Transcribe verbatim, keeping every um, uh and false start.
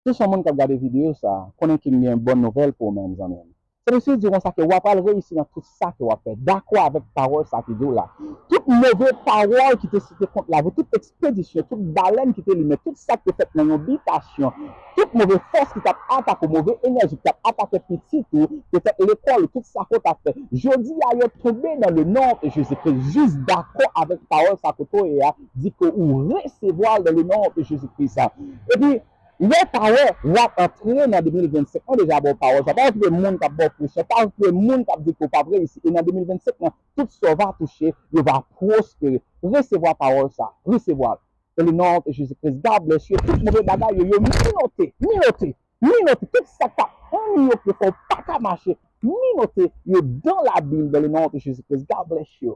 Si w se yon moun k ap gade videyo sa, konnen ke m gen yon bòn nouvèl pou ou menm, zanmi m. Sentespri di konsa ke w pral reyisi nan tout sa ke w ap fè. Dakò avèk pawòl sa ki di w la. Tout move pawòl ki te site kont lavi, tout ekspedisyon, tout balèn ki te limen, tout sa ki te fèt nan yon bitasyon, tout move fòs ki t ap atake w, move enèji ki t ap atake pitit ou, petèt lekòl ou, tout sa ke w t ap fè. Jodi a, yo tonbe dans le nom de Jésus-Christ. Jis dakò avèk pawòl sa kote w ye a, di ke ou resevwa l dans le nom de Jésus-Christ. Epi, lè w pa wè, w ap antre nan de mil vennsenk an deja ba w pawòl sa. Pa okipe moun k ap ba w presyon, pa okipe moun k ap di ke w p ap reyisi. E nan de mil vennsenk lan, tout sa w va touche, yo va pwospere. Resevwa pawòl sa, resevwa l. Dans le nom de Jésus-Christ, God bless you. Tout move bagay yo, yo minote, minote, minote. Tout sa k ap anniye w, ke fè w pa ka mache, minote yo dans l'abîme, dans le nom de Jésus-Christ. God bless you.